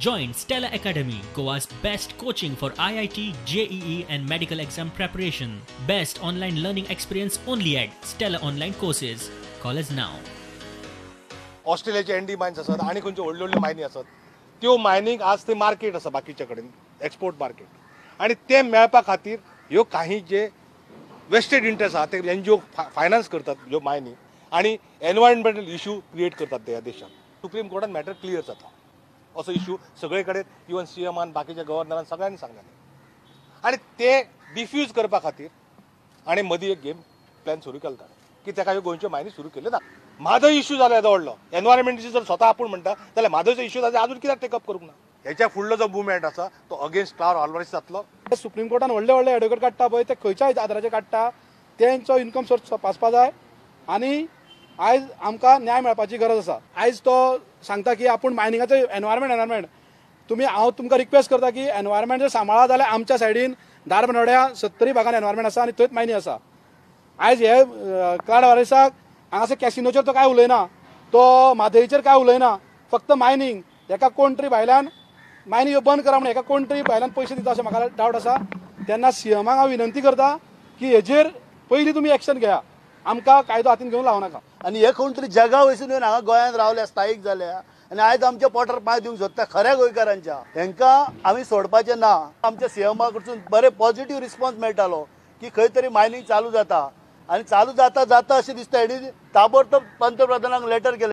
Join Stella Academy, Goa's best coaching for IIT, JEE and medical exam preparation. Best online learning experience only at Stella Online Courses. Call us now. ऑस्ट्रेलियाचे ND mines आसत आनी खंयच्यो व्हडल्यो व्हडल्यो मायनी आसत, त्यो mining आज ते मार्केट आसा बाकीच्या कडेन, एक्सपोर्ट मार्केट, आनी ते मेळपा खातीर ह्यो काही जे वेस्टेड इंट्रस्ट आसा ते एनजीओ फायनान्स करतात ह्यो मायनी आनी एनवायरमेंटल इशू क्रिएट करतात ते ह्या देशात. सुप्रीम कोर्टान मॅटर क्लियर जाता असो इशू सगळे कडेन, इवन सी एमान, बाकीच्या गव्हर्नरान सगळ्यांनी सांगलें आनी ते डिफ्यूज करपा खातीर आनी मदीं एक गेम प्लॅन सुरू केलो ताणें की ताका ह्यो गोंयच्यो मायनी सुरू केल्यो ना. म्हादय इशू जालो येदो व्हडलो, एनवायरमेंटाची जर स्वता आपूण म्हणटा जाल्यार म्हादयचो इशू जाल्यार अजून कित्याक टेकअप करूंक ना. हेच्या फुडलो जो मुवमेंट आसा तो अगेन्स्ट क्लावड आल्वारीस जातलो. सुप्रीम कोर्टान व्हडले व्हडले एडवोकेट काडटा पळय, ते खंयच्या आदाराचेर काडटा, तेंचो इन्कम सोर्स तपासपा जाय आनी आयज आमकां न्याय मेळपाची गरज आसा. आयज तो सांगता की आपूण मायनिंगाचो एनवायरमेंट तुमी, हांव तुमकां रिक्वेस्ट करता की एनवायरमेंट जर सांबाळा जाल्यार आमच्या सायडीन धारबांदोड्या 70 भागान एनवायरमेंट आसा आनी थंयच मायनी आसा. आयज हे क्लावड आल्वारीसाक हांगासर कॅसिनोचेर तो कांय उलयना, तो म्हादयचेर कांय उलयना, फक्त मायनींग हेका कोण तरी भायल्यान मायनी ह्यो बंद करा म्हणून हेका कोण तरी भायल्यान पयशे दिता अशें म्हाका डावट आसा. तेन्ना सीएमाक हांव विनंती करता की हेजेर पयलीं तुमी एक्शन घेया, आमकां कायदो हातीन घेवन लावं नाका. आनी हे कोण तरी जगा वयसून येवन हांगा गोंयांत रावल्या, स्थायीक जाल्या आनी आयज आमच्या पोटार पांय दिवंक सोदता खऱ्या गोंयकारांच्या, हेंकां आमी सोडपाचें ना. आमच्या सीएमा कडसून बरे पॉझिटिव्ह रिस्पॉन्स मेळटालो की खंय तरी मायनींग चालू जाता आनी चालू जाता जाता अशें दिसता. हेणी ताबडतोब पंतप्रधानांक लेटर केलें.